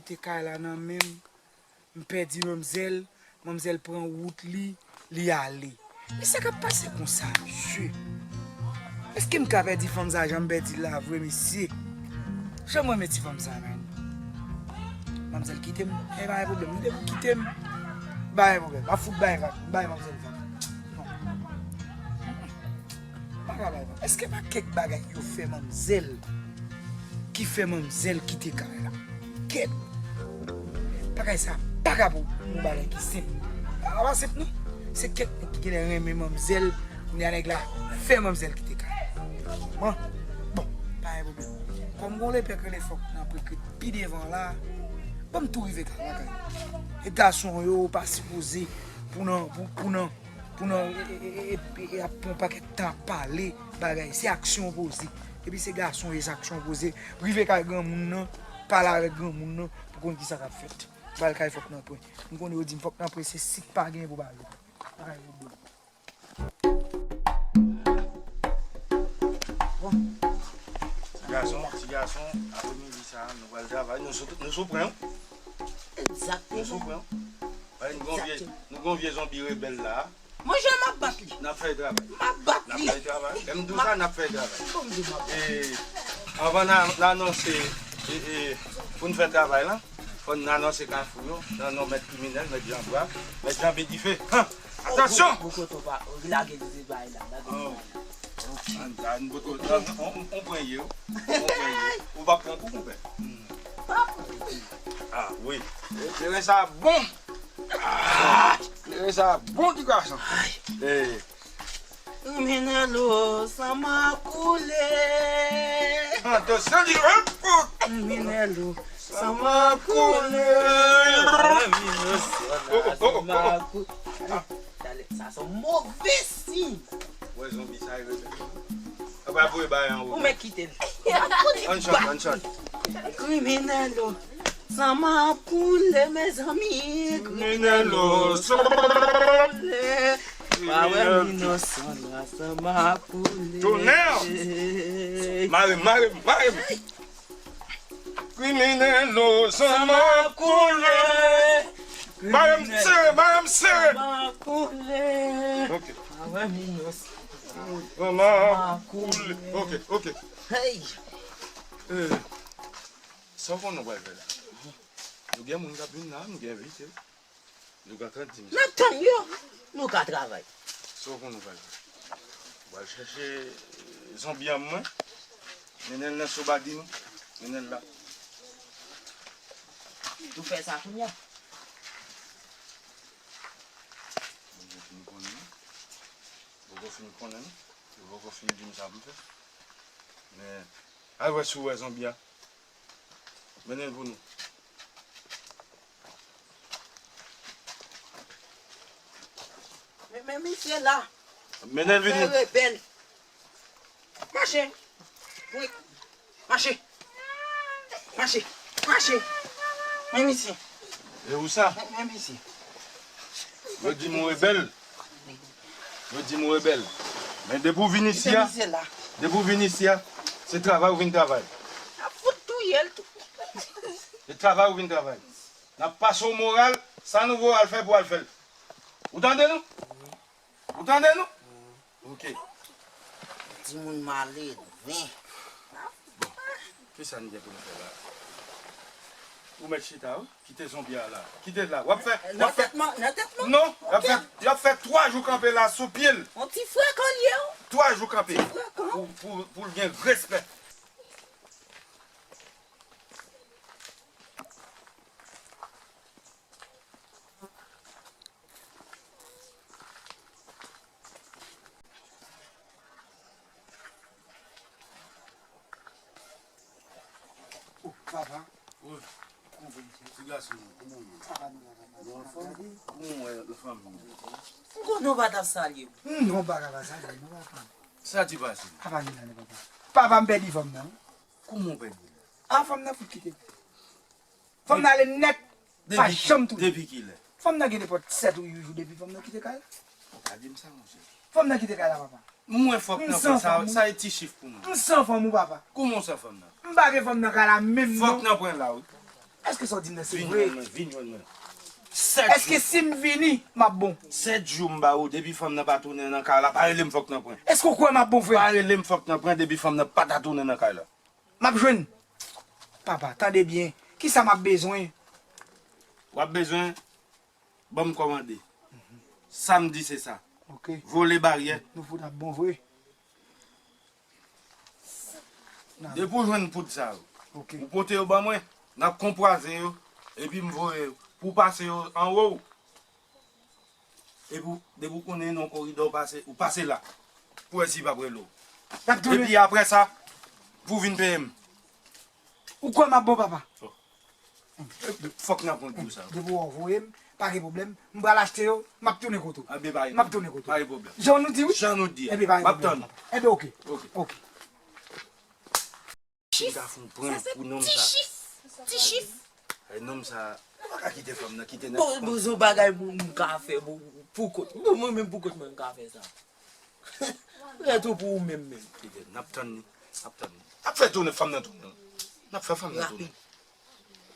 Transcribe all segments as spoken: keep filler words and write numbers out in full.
kite kay la nan men m. M pèdi manmzèl, manmzèl pran wout li, li ale. Men sa k ap pase konsa, mesye? Èske m ka pèdi fanm sa jan m pèdi l la vre, mesye? Jan m renmen ti fanm sa, menn. Manmzèl kite m, e pa gen pwoblèm. M depi w kite m, pa gen pwoblèm. M ap fout bay vag, m bay manmzèl vag. Non. M pa ka bay vag. Èske pa kèk bagay yo fè manmzèl ki fè manmzèl kite kay la? Kèt! Bagay sa pa ka pou yon bagay ki senp. A pa senp non. Se kèk nèg ki genlè renmen manmzèl, kounye a nèg la fè manmzèl kite kay. Bon, pa gen pwoblèm. Kòm gon lepè k rele fòk nan prekrit pi devan la, ban m tou rive kay lakay. E gason yo pa sipoze pou nan, pou, pou nan, pou nan, e, e, e, e, e ap pran yon pakèt tan ap pale bagay. Se aksyon poze. Epi se gason ye, se aksyon poze. Rive kay granmoun nan, pale avèk granmoun nan, pou konn kisa k ap fèt. Pral kay fòk nan pwen. M konnen yo di m fòk nan pwen, se sik pa gen pou bagay. Pa gen pwoblèm. Bon. Ti gason, ti gason, aprèmidi sa, nou pral travay, nou sou, nou sou pwen, wi. Nou sou pwen, wi. Wi, nou gon vye, nou gon vye zonbi rebèl la. Mwen jwenn m ap bat li. N ap fè travay. M ap bat li. N ap fè travay. Lè m di w sa, n ap fè travay. Bon, m di m ap bat li. E, anvan n a, n anonse, e, e, pou n fè travay la, fò n anonse kafou yo, nan non mèt kriminèl, mèt Janbra, mèt Janbe Dife. Han! Atansyon! Bon, bon, bon, kote w pa, lage li bay la, lage li bay la. An, an, an, on, on, on pwen ye, on pwen ye. Ou pa pran kou, konpè. Ah, wi. Kleren sa bon. Ah, kleren sa bon ti gason. Eh. Kriminèlo, san makoule. Atansyon, di, hop, hop. Kriminèlo, san makoule. Kriminèlo, san makoule. Talè, sa se yon move siy. Wè zonbi sa yo. Apa voye bay anwo. Ou mèt kite l. Ann chante, ann chante. Kriminèlo, san makoule, mezanmi. Kriminèlo, san makoule. Pa wè m inosan la, san makoule. Tonè! Mare m, mare m, mare m. Kriminèlo, san makoule. Mare m sere, mare m sere. San makoule. Ok. Pa wè m inosan. San makoule. Ok, ok. Hey! Eh, sa w konnen w pral fè la? Nou gen moun k ap vin la, nou gen envite. Nou ka tann di m sa. N ap tann yo. Nou ka travay. Sa w konnen w pral fè? W al chèche, eh, zonbi an mwen. Mennen l nan sobadi nou. Mennen l la. Nou fè sa kounye a. Mwen fin konnen. Poko fin konnen, non? Yo poko fin di m sa pou m fè. Men, al wè si w wè zonbi a. Mennen l pou nou. Men, men misye la. Mennen l vini. Fè rebèl. Mache. Wi. Mache. Mache. Mache. Men misye. E ou sa? Men, men misye. Yo di m ou rebèl. Yo di m ou rebèl. Men depi w vin isi a, depi w vin isi a, se travay ou vin travay. N ap fout touye l tou. Se travay ou vin travay. N ap pase w moral, sa nou voye w al fè pou w al fè l. Ou tande nou? Ou tande nou? Ok. Timoun maledven. Bon, kisa n gen pou n fè la? Ou mèt chita, wi. Kite zonbi a la. Kite l la. W ap fè, w ap fè. Nan tèt mwen, nan tèt mwen. Non, y ap fè, y ap fè twa jou kanpe la sou pye l. On ti frekan l ye, wi. Twa jou kanpe. Ti frekan. Pou, pou, pou l gen respè. Oh, papa. Wi. Kòman w ye? Ti gason mwen, kòman w ye? Papa, nou la, papa. Nou anfòm? Kòman w wè fanmi? M konnen w pa t ap salye m. Non, papa, pa salye m, non, papa. Sa ki pase? Papa, vin la, papa. Papa, m pèdi fanm nan. Kòman w pèdi l? A, fanm nan fout kite m. Fanm nan ale nèt. Pa janm tounen. Depi kilè? Fanm nan gen nenpòt sèt ou uit jou depi fanm nan kite kay la. Ou pa di m sa, monchè. Fanm nan kite kay la, papa. Mwen fòk nan pwen sa, sa e ti chif pou mwen. M san fanm ou, papa. Kòman w san fanm nan? M pa gen fanm nan kay la menm non. Fòk nan pwen la, wi. Èske sa w di m nan se vre? Vin jwenn mwen, vin jwenn mwen. Sèt jou. Èske si m vini, m ap bon? Sèt jou m ba ou, depi fanm nan pa tounen nan kay la, pa rele m fòk nan pwen. Èske w kwè m ap bon vre? Pa rele m fòk nan pwen, depi fanm nan pa ta tounen nan kay la. M ap jwenn. Papa, tande byen. Kisa m ap bezwen? W ap bezwen, ban m kòmande. Sa m di se sa. Ok. Vole baryè. Nou fout ap bon vre. Depi w jwenn poud sa yo, ok, ou pote yo ban mwen, n ap konpwaze yo, epi m voye yo. Pou w pase yo anwo w, epi w, depi w konnen nan koridò, w pase, ou pase la. Pou wè si y p ap rele w. Y ap tounen. Epi apre sa, pou w vin peye m. Ou kwè m ap bon, papa? Oh. Fòk nan pwen pou sa. Depi w voye m, pa gen pwoblèm. M pral achte yo, m ap tounen kote w. Enben, pa gen pwoblèm. M ap tounen kote w. Pa gen pwoblèm. Jan nou di a. Jan nou di a. Enben, pa gen pwoblèm. M ap tann. Enben, ok. Ok. Ok. Chif. Sa se ti chif. Ti chif. Ay, nonm sa, ou pa ka kite fanm nan, kite nèg. Bon, bon, se yon bagay pou m ka fè, pou, pou kont. Bon, mwen menm pou kont mwen m ka fè sa. Reto pou ou menm, menm. Kite, n ap tann li, n ap tann li. N ap fè tounen, fanm nan tounen. N ap fè fanm nan tounen.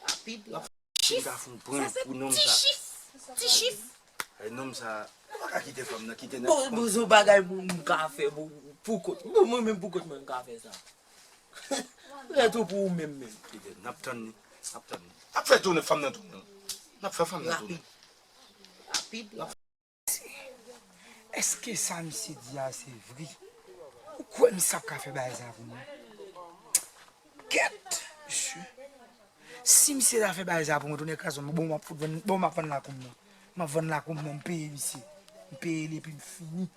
Rapid. Rapid. Chif. Sa se ti chif. Ti chif. Ay, nonm sa, ou pa ka kite fanm nan, kite nèg. Bon, bon, se yon bagay pou m ka fè, pou, pou kont. Bon, mwen menm pou kont mwen m ka fè sa. Reto pou ou menm, menm. Kite, n ap tann li, n ap tann li. N ap fè tounen, fanm nan tounen. N ap fè fanm nan tounen. Rapid. Rapid. Èske sa misye di a se vre? Ou kwè misye ap ka fè bagay sa pou mwen? Kèt, mesye. Si misye ta fè bagay sa pou mwen, tonnè kraze m, bon, m ap fout vann, bon, m ap vann lakou m nan. M ap vann lakou m nan, m peye misye. M peye li epi m fini.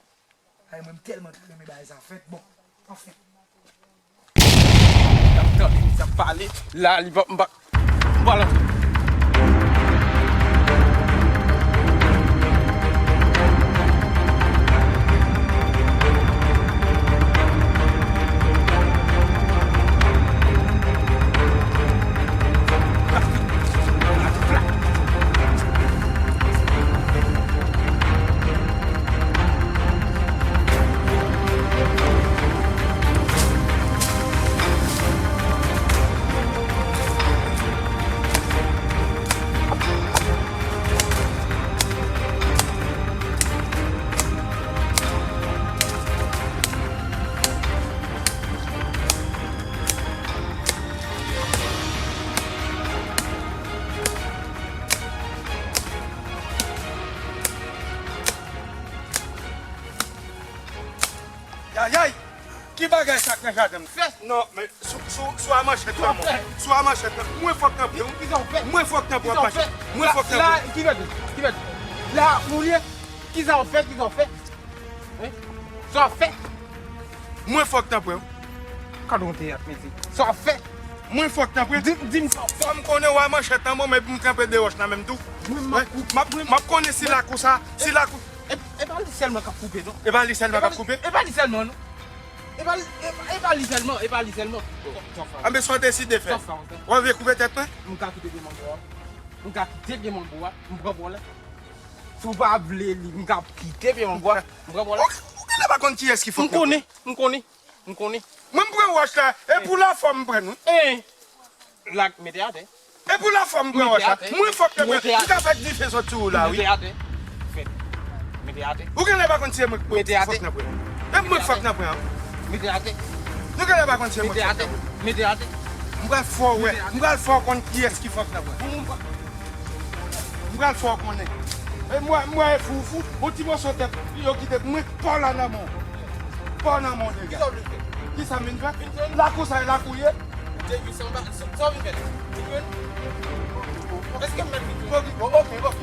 Ay, mwen, m tèlman t renmen bagay sa fèt. Bon, anfen. N ap tande misye ap pale. La, li pa, m pa, m pa la. Yayay! Ki bagay sa k nan jaden m? Fè! Non, men sou, sou, sou a manchèt la, mwen. Sou a manchèt la. Mwen fòk nan pwen. Mwen fòk nan pwen, manchèt. Mwen fòk nan pwen. Ki vèt? Ki vèt? La, ou ye? Kisa w fè? Kisa w fè? Hein? Sa w fè? Mwen fòk nan pwen. Gad yon teyat, mesye. Sa w fè? Mwen fòk nan pwen. Di, di m sa w fè. Fò m konnen w a manchèt nan men w, epi m kanpe de wòch nan men m tou. Mwen, m ap, m ap, m ap konnen si lakou sa, si lakou. E, e pa li sèlman k ap koupe, non. E pa li sèlman k ap koupe? E pa li sèlman, non. E pa li, e pa, e pa li sèlman, e pa li sèlman. Anben, sa w deside fè? W ap vle koupe tèt mwen? M ka kite pye mango a. M ka kite pye mango a. M pran pwòl la. Si w pa vle li, m ka kite pye mango a. M pran pwòl la. Ou, ou genlè pa konn kiyès ki fòk nan pwen. M konnen, m konnen, m konnen. Mwen, m pran wòch la, e pou lafòm m pran l, wi. Eh, la, mete atè. E pou lafòm m pran wòch la. Mwen fòk nan pwen. M ka fè dife sot sou ou la, wi. Mete atè. Fèt. Mete atè. Ou genlè pa konn si se mwen k fòk nan pwen. E mwen k fòk nan pwen an. Mete atè. Nou genlè pa konn si se mwen k fòk nan pwen. Mete atè. M pral fè w wè. M pral fè w konn kiyès ki fòk nan pwen. M pral fè w konnen. E mwen, mwen e fou, fou. Yon ti moso tèt yo kite pou mwen. Pa w la nan men w. Pa w nan men w, dega. Kisa w vle fè? Kisa m vin fè? Vin jwenn? Lakou sa e lakou ye. Depi sa w pa, sa, sa w vin fè la? Vin jwenn? Èske m mèt vin jwenn? Ok, bon, ok, ok.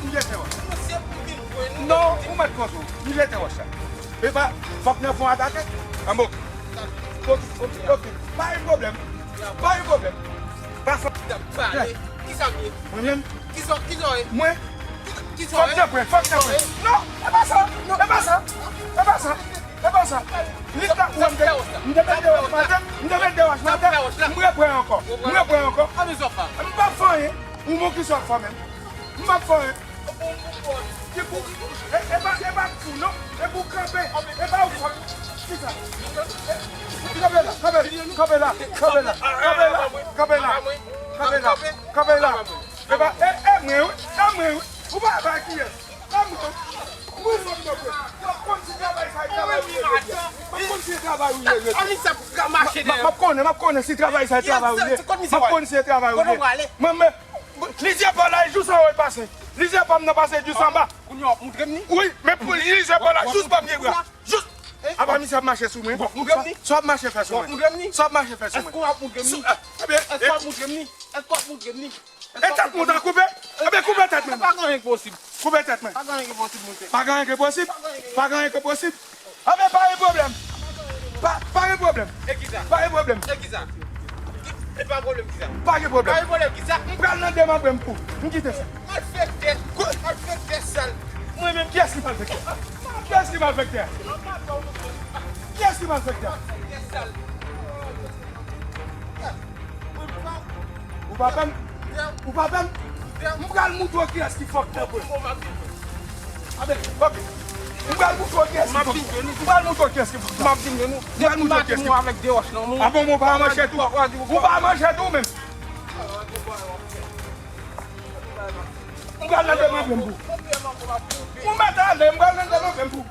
M vle fè wè. Non, se pou vin jwenn nou. Non, ou mèt konsa. M vle fè wè sa. E pa, fòk nan fon atake. An bon. Ok, ok, ok. Pa gen pwoblèm. Pa gen pwoblèm. Pa fòk. N ap pale. Kisa m ye? Mwen menm? Kisa, kisa w ye? Mwen? Kisa w ye? Fòk nan pwen, fòk nan pwen. Non, e pa sa. E pa sa. E pa sa. E pa sa. Li t la pou m te, m te met de wòch maten, m te met de wòch maten, m repran ankò. M repran ankò. M p ap fè anyen. Ou bon kisa w ap fè menm? M p ap fè anyen. Ki pou, e, e pa, e pa pou non. E pou kanpe. E pa ou fòk. Kisa? E, kanpe la, kanpe la, kanpe la, kanpe la, kanpe la, kanpe la, kanpe la. Kanpe la. E pa, e, e mwen wi, e mwen wi. Ou pa bay kiyès? E mwen. Wi, m ap kanpe. M ap konn si travay sa e travay ou ye jodi a. M ap konn si e travay ou ye jodi a. M ap konnen, m ap konnen si travay sa e travay ou ye. M ap konn si e travay ou ye. Mwen, men, lizyè pa w la, jis anwo l pase. Lizyè pa m nan pase jis anba. Kounye a w ap montre m ni? Wi, men pou lizyè pa w la, jis ba m pye bra. Jis. Apa misye ap mache sou mwen? Sa w ap mache fè sou mwen? Sa w ap mache fè sou mwen? Èske w ap montre m ni? Èske w ap montre m ni? Èske w ap montre m ni? E tèt mwen ta koupe? Ebyen koupe tèt mwen. Pa gen anyen ki posib. Koupe tèt mwen. Pa gen anyen ki posib, monchè. Pa gen anyen ki posib. Pa gen anyen ki posib. Ebyen pa gen pwoblèm. Pa, pa gen pwoblèm. E kisa? Pa gen pwoblèm. E kisa? E pa pwoblèm kisa? Pa gen pwoblèm. Pa gen pwoblèm kisa? M pral nan demanbre m pou. M kite sa. Malfektè. Malfektè sal. Mwen menm, kiyès ki malfektè? Kiyès ki malfektè? Kiyès ki malfektè? Malfektè sal. Ou pa pè m? Ou pa pè m? M pral moutre w kiyès ki fòk nan pwen. Abe, ok. M pral moutre w kiyès ki fòk. M pral moutre w kiyès ki fòk nan. M ap vin jwenn ou. M pral moutre w kiyès ki fòk. Avèk de wòch nan men w. Apre w pa manje tou. Ou pa manje tou menm. M pral nan demanbre m pou. Ou mèt ale, m pral nan demanbre m pou.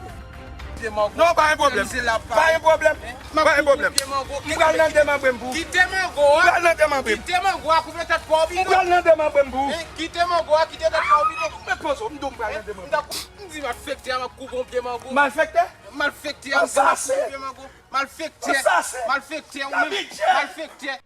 Non, pa gen pwoblèm. Pa gen pwoblèm. Pa gen pwoblèm. M pral nan demanbre m pou. Kite mango a. M pral nan demanbre m. Kite mango a, koupe tèt pa w pito. M pral nan demanbre m pou. Kite mango a, kite tèt pa w pito. Men poze w, m di w m pral nan demanbre. M di malfektè a, m ap koupe yon pye mango. Malfektè? Malfektè a, m ap koupe yon pye mango. Malfektè. Malfektè, ou menm. Malfektè.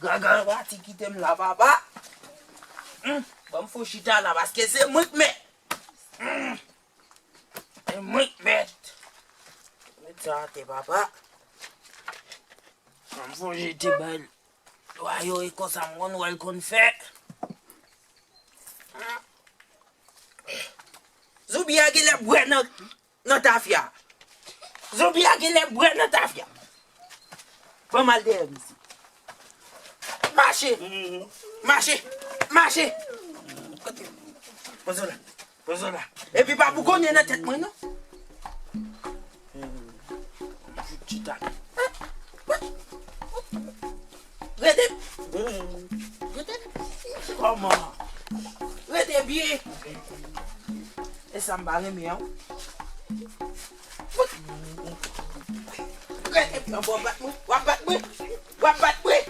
Gaga pati kite m la, papa. Hmm, ban m fon chita la, paske se mwen k mèt. Hmm. Se mwen k mèt. Met sa atè, papa. Ban m fon jete bay lwa yo, e konsa m konn wè l konn fè. Hmm. Zonbi a genlè bwè nan nan tafya. Zonbi a genlè bwè nan tafya. Ban m al dèyè misye. Mache! Mache! Mache! Kote? Poze w la. Poze w la. Epi pa bougonnen nan tèt mwen, non. Fout chita. Rete. Rete. Kòman? Rete byen. E sa m pa renmen an. Rete byen, w ap bat mwen. W ap bat mwen. W ap bat mwen.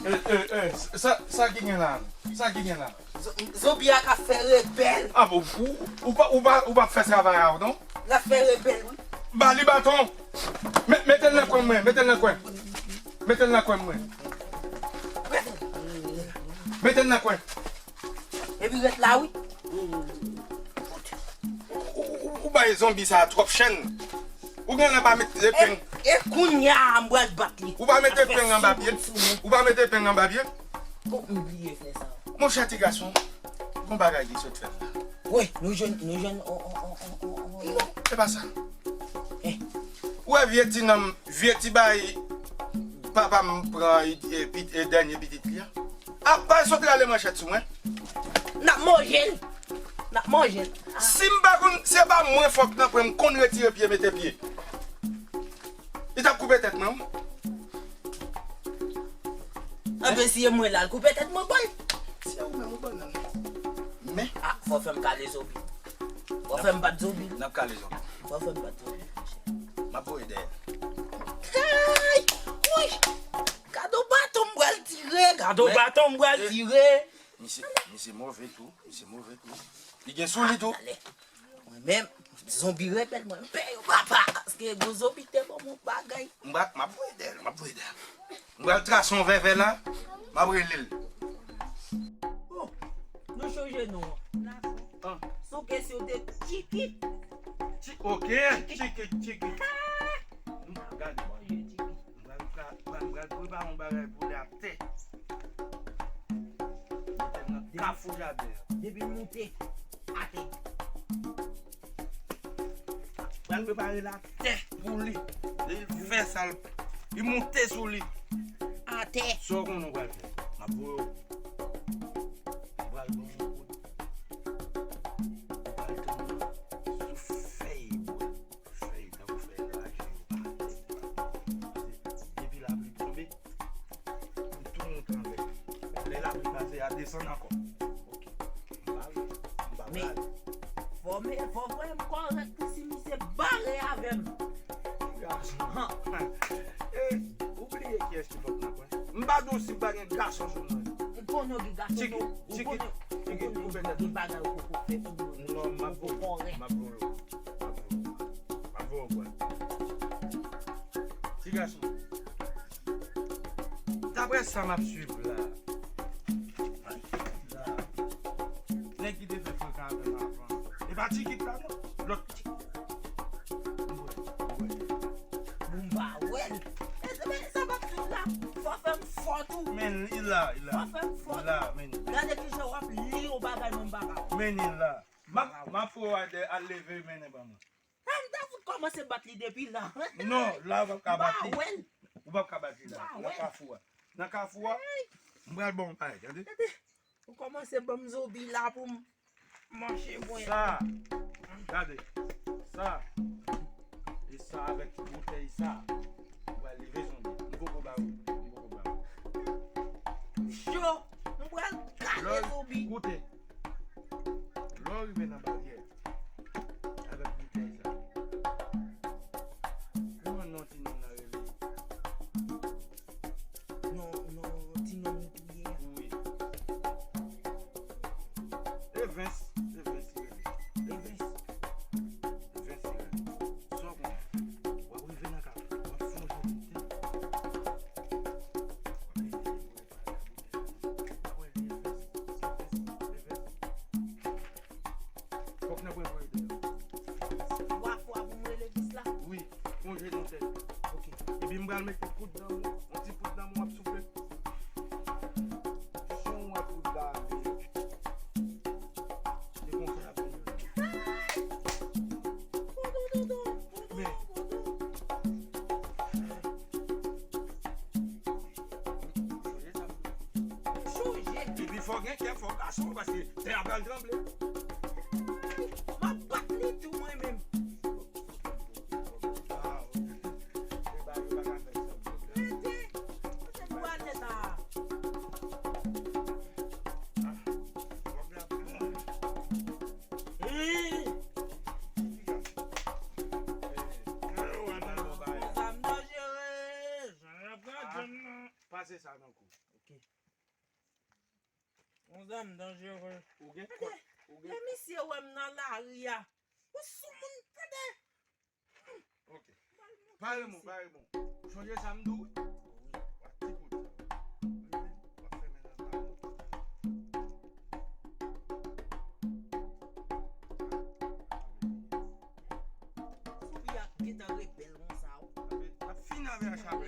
E, e, e, sa, sa ki gen la? Sa ki gen la? Zo-, zonbi a ka fè rebèl. A bon, ou, ou pa, ou pa, ou pa fè travay a w, non? L ap fè rebèl, wi. Ba li baton. Met, mete l nan kwen mwen, mete l nan kwen. Mete l nan kwen mwen. Mete l nan kwen. Epi ret la, wi. Ou, ou, ou, ou bay zonbi sa a twòp chenn. Ou gen lè pa met epeng. E, e kounye a, m pral bat li. Ou pa met epeng anba pye l. Ou pa met epeng anba pye l. Bon, m bliye fè sa. Monchè ti gason, gon bagay ki sot fèt la. Wi, nou jwenn, nou jwenn, o, o, o. Non, e pa sa. Eh. Ou wè vye ti nonm, vye ti bay papa m pran, e, e, pit-, e, dènye pitit li a? Ap bay sot rale manchèt sou mwen. N ap manje l. N ap manje l. Si m pa konn, se pa mwen fòk nan pwen, m konn retire pye, mete pye. Li t ap koupe tèt mwen, wi. Anben, si e mwen la, l koupe tèt mwen, bon. Si e ou menm, ou bon nan. Men. A, fò fè m kale zonbi. Fò fè m bat zonbi. N ap kale zonbi. Fò fè m bat zonbi. M ap voye dèyè. Ay! Woy! Gade yon baton m pral tire, gade yon baton m pral tire. Misye, misye move tou, misye move tou. Li gen sou li tou. Talè. Mwen menm, zonbi rebèl, mwen pè yo, papa. Ke gwo zonbi te ban m yon bagay. M pral, m ap voye dèyè l, m ap voye dèyè l. M pral trase yon vèvè la, m ap rele l. Oh, nou chanje non an. An. Sou kesyon de Tchikit. Ti, ok, Tchikit, Tchikit. M gade. Mwen, mwen, mwen, mwen prepare yon bagay pou li atè. Mete l nan kafou jaden an. Depi l moute atè. Mwen prepare l atè pou li. Li fè sa l, li moute sou li. Atè. Sa w konnen w pral fè? M ap voye w. Ou pral ban yon kout. Ou pral tann sou fèy bwa. Fèy, tankou fèy raje yo pa atè. Depi lapli tonbe, pou tou moun tranble. Lè lapli pase, a desann ankò. Ok. M pa vle, m pa vle. Men, fò m, fò m wè m kòrèk tou si misye bare avè m. Gason. Eh, ou bliye kiyès ki fòk nan kwen? M pa di w si m pa gen gason sou mwen. Ou konnen w gen gason, Tchikit, non? Ou Tchikit, konnen, ou Tchikit, konnen ou fè tèt gen bagay ou poko fè pou mwen. Non, m ap voye w, m ap voye w. M ap voye w. M ap voye w, bwè. Ti gason. Daprè sa m ap swiv la, nèg ki te fè frekan avè m avan, e pa Tchikit la, non. Lòt Tchikit. M wè, m wè. Bon, m pa wè l. E, e, sa p ap swiv la. Fò fè m fò tou. Men, li la, li la. Fò fè m fò tou. Li la, men. Gade kijan w ap li yon bagay, mwen m pa ka wè. Men, li la. M ap, m ap fè w al leve mennen ban mwen. Sa m ta fout kòmanse bat li depi la. Non, la ou p ap ka bat li. Ou p ap ka bat li la. Nan kafou a. Nan kafou a. M pral ba w yon bagay, tande? Ou kòmanse ban m zonbi la pou m manche mwen. Sa. Gade. Sa. E sa avèk boutèy sa. M pral leve zonbi. M poko ba ou. M poko ba ou. Cho. M pral gade zonbi. Koute. Lè w rive nan baryè, avèk boutèy sa. Kòman non ti nonm nan rele? Non, non, ti nonm li touye a. Wi. Evens, Evens li rele. Evens. Evens li rele. Sa w konnen? W ap rive nan kay, w ap sonje boutèy. W ap rive, w ap rive. Fòk nan pwen pwen ede. Twa fwa pou m rele vis la? Wi, sonje nou tèt. Ok. Epi m pral mete poud nan mou, yon ti poud nan mou, w ap soufle. Son w ap poud la, e, e konsa ap vini. Men, Chonje sa m di w. Chonje. Epi fò gen kè, fò gason, paske tè a pral tranble. M ap bat li tou mwen menm. Ah, ok. E ba yo pa ka fè sa. Rete. Kote pou atè sa a? Ah, fòk la pran. Hey! Yon zam danjere. Jan y ap gade m nan. Pase sa nan kou. Ok. Yon zam danjere. Ou gen kòd. Ou gen kòd. Lè misye wè m nan lari a. Ou sou moun, tande. Ok. Pare bon, pare bon. Ou sonje sa m di w? Wi. Wa ti kout. Wi, wi. W ap fèmen nan pale. Soubi a gentan rebèl konsa, wi. L ap fin avè a chapèl.